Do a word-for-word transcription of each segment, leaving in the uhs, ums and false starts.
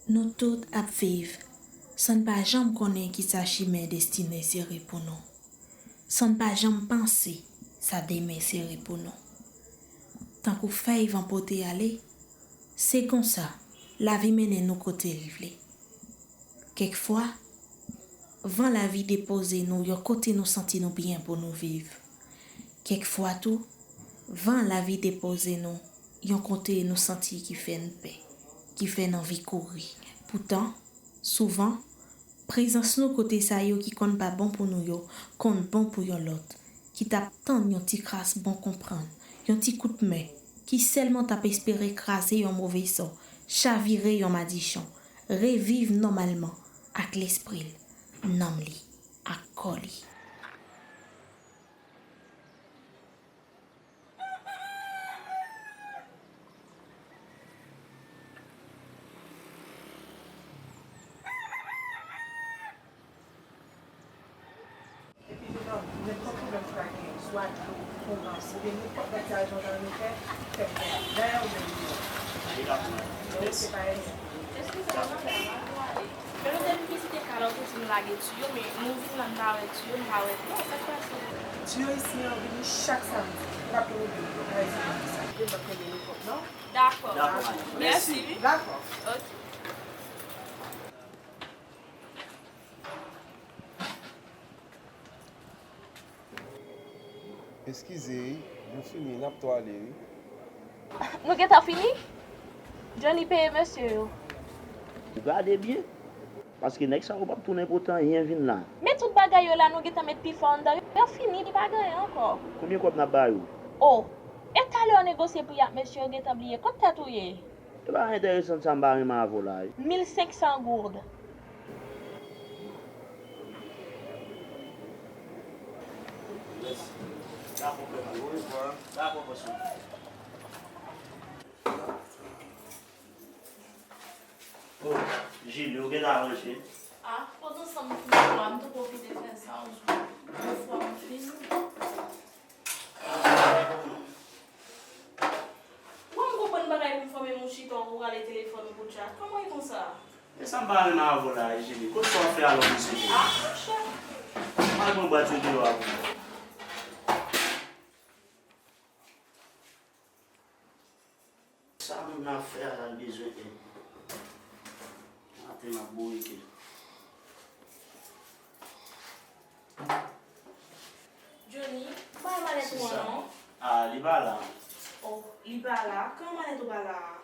Nou tout ap viv san n pa janm konnen ki sa chimen destine sere pou nou, san n pa janm panse sa demen sere pou nou. Tankou fèy van pote ale, se konsa lavi mennen nou kote l vle. Kèkfwa, van lavi depoze nou yon kote nou santi nou byen pou nou viv. Kèkfwa tou, van lavi depoze nou yon kote nou santi ki fè n pè, ki fè n anvi kouri. Poutan, souvan, prezans nou kote sa yo ki konn pa bon pou nou yo konn bon pou yon lòt, ki t ap tann yon ti kras bon konprann, yon ti kout men, ki sèlman t ap espere kraze yon move sò, chavire yon madichon, reviv nòmalman ak lespri l, nanm li, ak kò li. Epi nou nan nenpòt pwoblèm sa gen, swa dlo, kourans, oubyen nenpòt lòt sa jan nan nou fè, fè m konnen. Dayè, ou menm, ou menm. Mèsi. Eskize m, madanm, m ap pwale. Men nou te vin vizite kay la, ou te di nou lage tiyo, men nou vin la, n pa wè tiyo, n pa wè dlo, sa k pase? Tiyo isi an vini chak samdi. Ou p ap twouve dlo, pa egzanp, sa. Yo p ap kenbe nou kòb, non? Dakò. Dakò, madanm. Mèsi, wi. Dakò. Ok. Eskize, wi. Nou fini, n ap tou ale, wi. Nou gentan fini? Johnny peye mesye yo. Ou gade byen, paske nèg sa yo p ap tounen pote anyen vin la. Men tout bagay yo la, nou gentan met pi fò anndan yo. Yo fini, li pa gen anyen ankò. Konbyen kòb n ap ba yo? O, e talè w negosye pri ak mesye yo gentan bliye. Kot tèt ou ye? E pa enteresan sa m pa renmen avè w la. Mil senk san goud. Mèsi. Dakò, frè m. Dakò, bòs mwen. Oh, Julie, ou gentan ranje? Ah, poze ansanm pou mwen, m tou pwofite fè sa yon jou. Yon fwa m fini. Ou pa konprann bagay pou m fèmen m ou chita ou rale telefòn ou pou tchat. Kòman e konsa? E sa m pa renmen avè w la, Julie. Kot sa w ap fè alò, mesye? Ah, monchè. M al pran bwat yo deyò a pou ou. Sa moun nan ap fè a la, l bezwen èd. Maten m ap bourike. Johnny, ou pa wè malèt ou an non? Ah, li pa la. Oh, li pa la? Kòman malèt ou pa la a?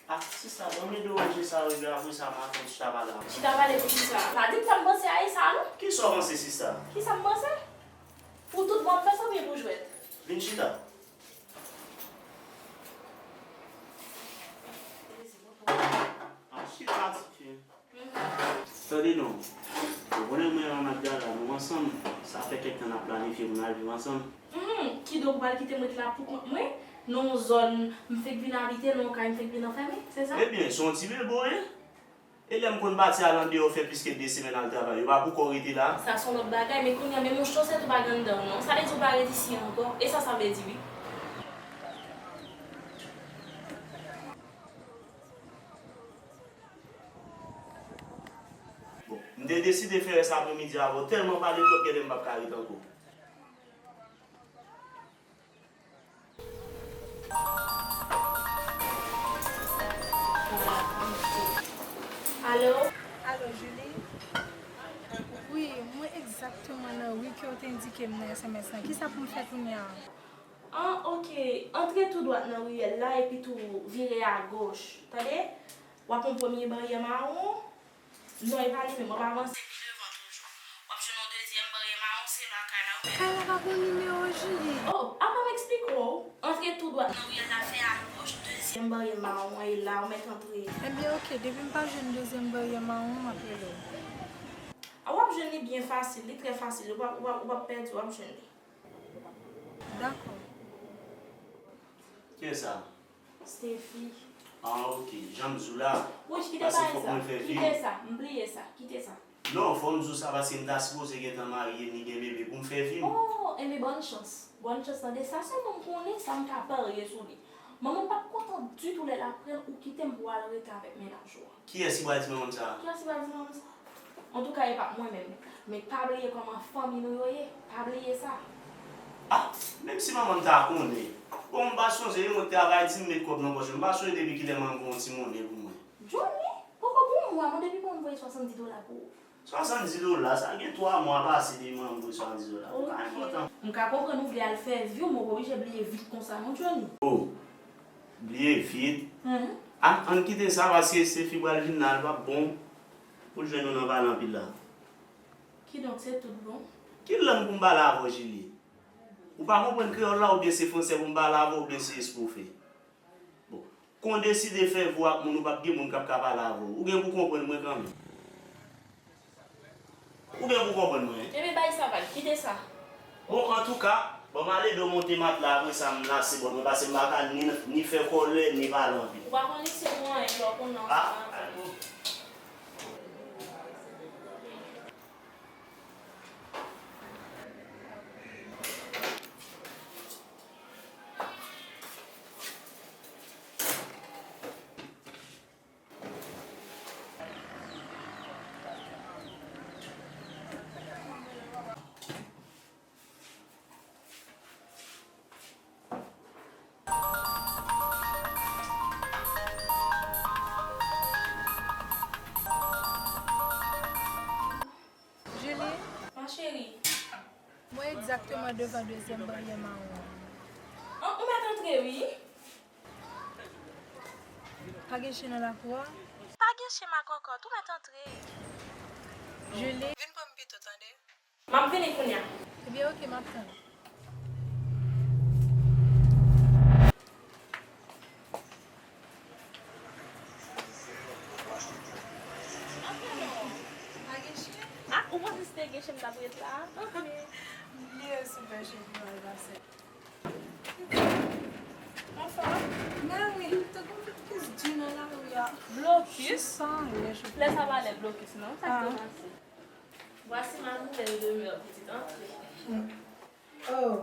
Ah, sista, ban m ede w ranje sa yo, epi apre sa, m a fè yon ti chita pale avè w. Chita pale pou kisa? Pa di m sa m panse a e sa non. Kisa w panse, sista? Kisa m panse? Pou tout bon w ap fè sa oubyen pou jwèt? Vin chita. Ap chita, tifi. Tande non. Ou konnen mwen an ak Dada, nou ansanm. Sa fè kèk tan n ap planifye pou n al viv ansanm. Mhm. Kidonk, ou pral kite m ret la pou kont mwen, nan yon zòn m fenk vin abite, nan yon kay m fenk vin anfèmen, se sa? Ebyen, se yon ti bebe w ye. E lè m konn pati al andeyò fè plis ke de semèn al travay, yo pa poko rete la? Sa se yon lòt bagay, men kounye a menm yon chosèt ou pa gen anndan w non. Sa vle di ou pa ret isi ankò? E sa sa vle di wi. Bon, m te deside fè rès apremidi a avè w, tèlman pale twòp, genlè m p ap ka ret ankò. Alo? Alo, Julie? Wi, mwen egzakteman nan ri ke w te endike m nan S M S lan. Kisa pou m fè kounye a? Ah, ok. Antre tou dwat nan riyèl la, epi tou vire agoch. Tande? W ap yon premye baryè mawon. Non, e pa li menm, w ap avanse pi devan toujou. W ap jwenn yon dezyèm baryè mawon, se la kay la, ou mèt. Kay la pa gen nimewo, Julie. Oh, apa m eksplike w? Antre tou dwat nan riyèl la, fè agoch, dezyèm baryè mawon an, e la, ou mèt antre. Ebyen, ok, depi m pa jwenn dezyèm baryè mawon an, m ap rele w. Ah, w ap jwenn li byen fasil, li trè fasil, ou p ap, ou p ap, ou p ap pèdi, w ap jwenn li. Dakò. Kiyès sa? Steffi. Ah, ok. Jan m di w la. Wouch, kite pale sa. Kite sa. M bliye sa. Kite sa. Non, fò m di w sa paske m ta sipoze gentan marye, ni gen bebe pou m fè vi m. Oh, enben, bòn chans. Bòn chans, tande. Sa sèlman m konnen, sa m ka parye sou li. Manman m p ap kontan ditou lè l aprann ou kite m pou w al rete avèk mennaj ou an. Kiyès ki pral di manman m sa? Kiyès ki pral di manman m sa? Antouka, e p ap mwen menm. Men pa bliye kòman fanmi nou yo ye. Pa bliye sa. Ah, menm si manman m ta konnen. Bon, m pa sonje, e mwen k travay di m met kòb nan pòch mwen. M pa sonje depi kilè manman m fè yon ti monnen pou mwen. Johnny, poko gen yon mwa, non, depi manman m voye swasanndis dola pou ou. Swasanndis dola, sa gen twa mwa pase depi manman m voye swasanndis dola. Pa enpòtan. M ka konprann ou vle al fè vi w, men w pa oblije bliye vit konsa non, Johnny. Oh, bliye vit? Mhm. Ah, ann kite sa, paske Sefi pral vin la, l p ap bon pou l jwenn nou nan pale anpil la. Kidonk, se tout bon? Ki lang pou m pale avè w, Julie? Ou pa konprann kreyòl la, oubyen se fransè pou m pale avè w, oubyen se espofè? Bon, kon w deside fè vo ak moun, ou p ap gen moun k ap ka pale avè w. Ou gen pou konprann mwen kanmenm. Ou gen pou konprann mwen. Ebyen, bay sa vag, kite sa. Bon, antouka, ban m ale do monte matla, apre sa, m lase bòt mwen, paske m pa ka ni, ni fè kòlè, ni pale anpil. Ou pa konn isi pou anyen, lè w konn nan sa. Ah, Julie. Ma chérie. Mwen egzakteman devan dezyèm baryè mawon an. An, ou mèt antre, wi. Pa gen chen nan lakou a? Pa gen chen, ma kòkòt, ou mèt antre. Julie. Vin pran m pito, tande. M ap vini kounye a. Ebyen, oke, m ap tann. Ah, ou panse si te gen chen m t ap ret la? M bliye si fè chen pou m al pase. Anfòm? Mèwi, te gen blokis di nan lari a. Blokis? Lè sa pa lè blokis, non. Sa k te pase? Voici ma nouvelle demeure, pitit, antre. Oh.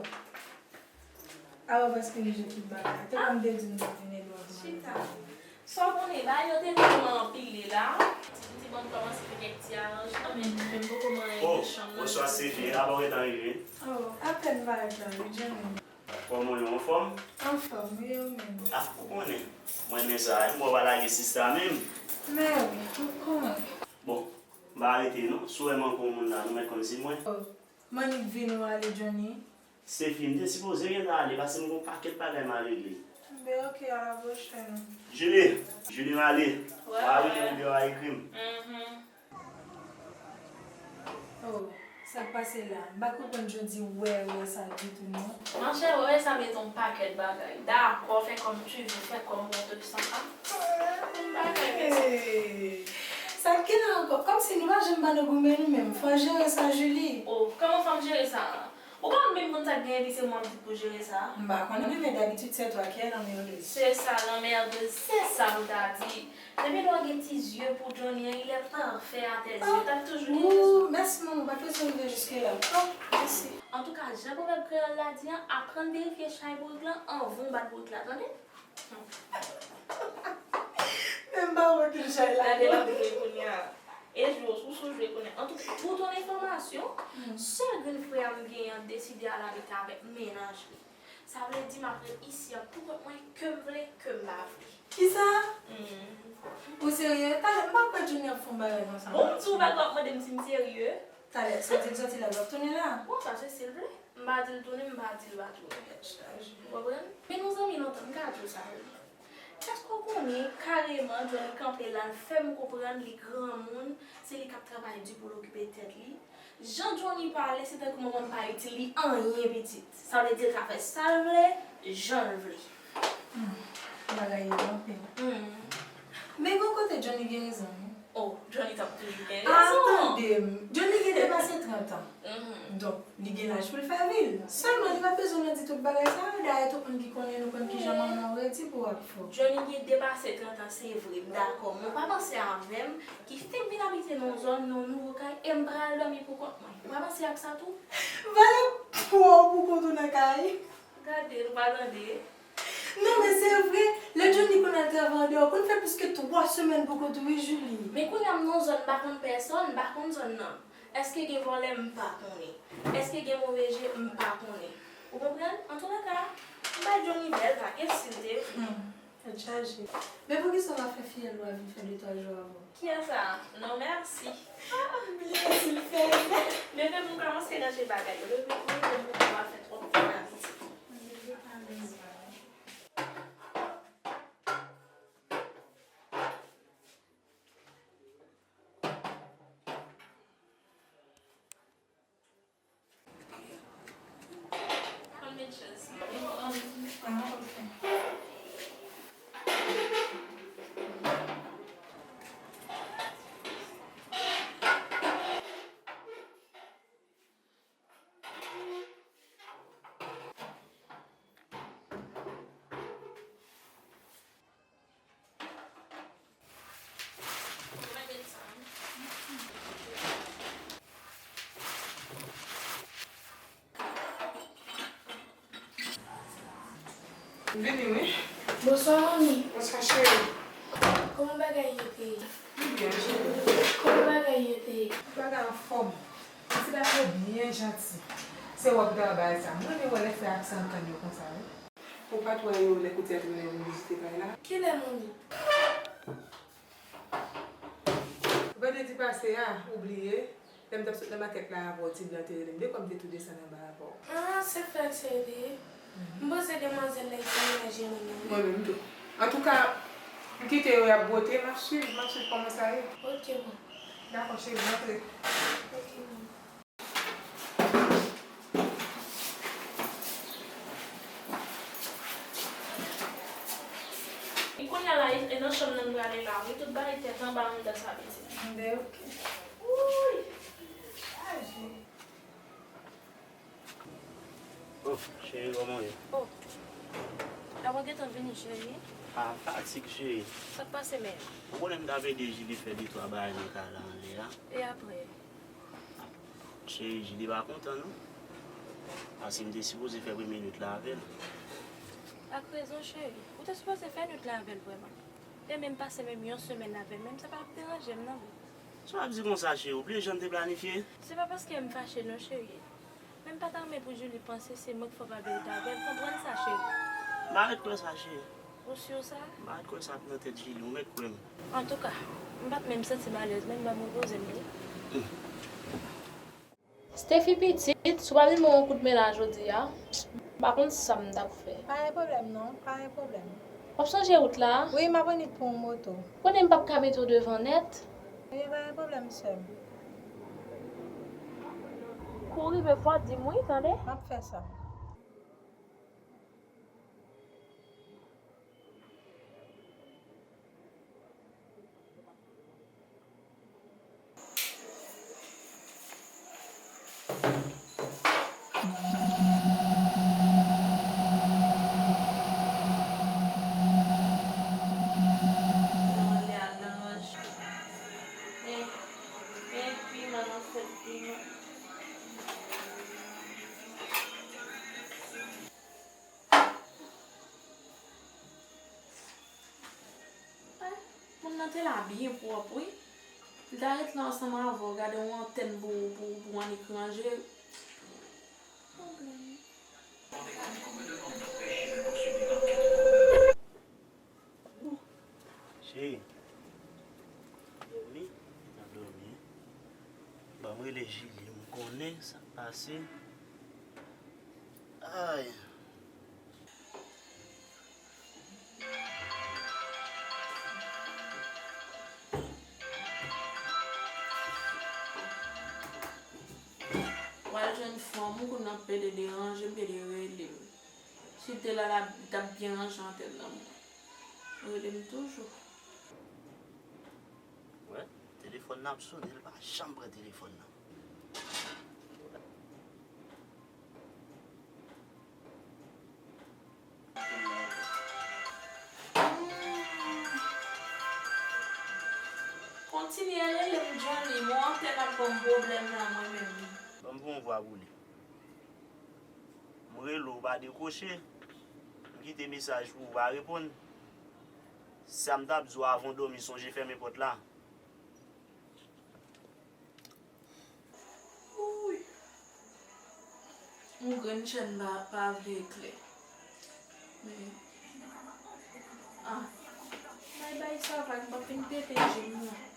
Awa paske m jwe tout bagay. Te konn te di m pou vin ede w ak mari. Chita. Sa w konnen, bagay yo te tèlman anpile la. Ti, ti bon kòmanse fè kèk ti aranjman, men m poko manyen de chanm nan. Oh, bonswa, Sefi. Apa w gentan rive? Oh, apèn parèt la, wi, Johnny. Kòman w ye, w anfòm? Anfòm, wi, ou menm? Ah, ou konnen. Mwen renmen sa, wi. Mwen pa lage sista menm. Mèwi, ou konnen. Bon, m pa rete non. Si w wè m ankò yon moun la, nou mèt konn se mwen. Oh. M annik vin ou ale, Johnny? Sefi, m te sipoze gentan ale, paske m gen yon pakèt bagay m a regle. Ben, oke, a la pwochèn. Julie, Julie, m ale. Wè, wè. W a rele m deyò a, ekri m. Mhm. Oh, sa k pase la? M pa konprann Jodi wè, wè sa ditou, non. Monchè, wè, wè sa met yon pakèt bagay. Dakò, fè kòm tu veux, fè kòm bon te santi. Bagay, mesye. Hey! Sa k gen la ankò? Kòmsi nou pa janm pa nan goumen nou menm. Fò jere sa, Julie. Oh, kòman fò m jere sa? Ou pa menm konn sa k genyen, epi se mwen m di pou jere sa? M pa konnen, men dabitid, c'est toi qui es l'emmerdeuse. Se sa, l'emmerdeuse, se sa m ta di. Depi lè w gen ti zye pou Johnny an, il est parfait à tes yeux. T'as toujours eu raison. Mèsi, manman, m pa t bezwen rive jiske la. Oh, mèsi. Antouka, jan pwovèb kreyòl la di an, aprann verifye chay bourik lan anvan w bat bourik la, tande? Men m pa wè ki chay la. Gade l ap jwe kounye a. E jwe, ou sou jwe kounye a. Antouka, pour ton information, sèl grenn frè a m genyen an deside al abite avèk mennaj li. Sa vle di m ap ret isi a pou kont mwen, ke m vle, ke m pa vle. Kisa? Hmm. Ou serye? Talè, m pa kwè Johnny ap fè yon bagay konsa. Bon, m di w bagay, w ap mande m si m serye. Talè, sa w di l sòti la, l ap tounen la? Bon, sa se si l vle. M pa di l tounen, m pa di l pa tounen. Tèt chaje. Ou konprann? Men nou zanmi lontan, m ka di w sa, wi. Èske w konnen kareman Johnny kanpe la, l fè m konprann li granmoun, se li k ap travay di pou l okipe tèt li? Jan Johnny pale, se tankou manman m pa itil li anyen, pitit. Sa vle di l ka fè sa l vle, jan l vle. Hmm, bagay yo anpil. Hmm. Men gon kote Johnny gen rezon, wi. Oh, Johnny t ap toujou gen rezon. Ah, tande m. Johnny gen depase trant an. Mhm. Donk, li gen laj pou l fè vi l. Sèlman, li pa t bezwen nan di tout bagay sa yo. Dayè, tout moun ki konnen nou konn kijan manman w redi pou w ap fè w. Johnny gen depase trant an, se vre, m dakò. Men w pa panse avè m, ki fenk vin abite nan yon zòn, nan yon nouvo kay, e m pral dòmi pou kont mwen. Ou pa panse ak sa tou? Valè pwa w pou kont ou nan kay. Gade, nou pa tande. Non, men se vre, lè Johnny konn al travay andeyò, konn fè plis ke twa semèn poko tou, wi, Julie. Men kounye a m nan zòn, m pa konn pèsonn, m pa konn zòn nan. Èske gen vòlè? M pa konnen. Èske gen move je? M pa konnen. Ou konprann? Antouleka, m bay Johnny bèl vag, e si l te vle. Hmm, tèt chaje. Men poukisa w pa fè fiyèl ou a vin fè de twa jou avè w? Kiyès sa? Non, mèsi. Ah, m bliye si l fè vre. Leve pou m kòmanse ranje bagay yo. Leve pou m, leve pou m pa fè twòp fanatik. Leve pa leve. Vini, wi. Bonswa, manmi. Bonswa, cheri. Kòman bagay yo te ye? Li byen, cheri. Kòman bagay yo te ye? Bagay anfòm. Ti bagay yo byen janti. Se wòb travay sa. Mwen renmen wè lè fè aksan antann yo konsa, wi. Ou pa t wè yo lè Kouti a te vin vin vizite kay la? Kilè, manmi? Vandredi pase a, ou bliye, lè m t ap sot nan makèt la avè w, Ti Blan te rele m. De kòm m te tou desann anba avè w. Ah, se fèk sa yo te ye. M panse demwazèl la ki te menaj mwen nan. Mwen menm tou. Antouka, m kite yo, y ap bwote, m ap swiv, m ap swiv kòman sa ye. Ok, bon. Dakò, cheri, m antre. Ok, manmi. E kounye a la, e, e nan chanm nan n prale la, wi, tout bagay tèt anba anndan sa pitit. Anndan, ok. Wouy! Chaje. Oh, cheri, kòman w ye? Oh. Lè mwen gentan vini, cheri. Ah, fatig, cheri. Sa k pase menm? Ou konnen m t ap ede Jili fè de twa bagay nan kay la anlè a. E apre? Cheri, Jili pa kontan, non. Paske m te sipoze fè premye nwit la avè l. Ak rezon, cheri. Ou te sipoze fè nwit la avè l vrèman. E menm pase menm yon semèn avè l, menm sa pa ap deranje m, non, boo. Sa w ap di konsa, cheri? Ou bliye jan n te planifye? Se pa paske m fache, non, cheri. Men m pa ta renmen pou Jili panse se mwen k fè w pa vle rete avè l. Konprann sa, cheri. M pa ret kwè sa, cheri. Ou si sa? M pa ret kwè sa k nan tèt Jili, ou mèt kwè m. Antouka, m pa t menm santi m alèz, men m ban m repoze m tou. Steffi pitit, si w pa vin ban m yon kout men la jodi a, m pa konn sa m t ap fè. Pa gen pwoblèm non, pa gen pwoblèm. W ap sonje wout la? Wi, m ap annik pran yon moto. Konnen m p ap ka mete w devan nèt. Wi, pa gen pwoblèm, sè m. Kou w rive fò w di m wi, tande? M ap fè sa. Moun nan te la byen pwòp, wi. Li ta ret la ansanm avè w, gade yon antèn pou, pou, pou annik ranje. Pwoblèm. Cheri, dòmi, n ap dòmi. Ban m rele Jili, m konnen sa k pase. Ay. W al jwenn fanm ou, kounye a w ap pede deranje m, pede rele m. Si l te la, l ap, li t ap byen ranje antèn nan mwen. Rele m toujou. Wè, telefòn nan ap sonnen, li pa janm pran telefòn nan. Kontinye rele m Johnny, mon antèn ap ban m pwoblèm la mwen menm. Ban m pran yon vwa pou li. M rele w, ou pa dekwoche. M kite mesaj pou ou pa reponn. Sa m t ap di w avan w dòmi, sonje fèmen pòt la. Yon grenn chèn pa, pa vle eklè. Men, ah, bay bay sa vag, m p ap vin pete je m non.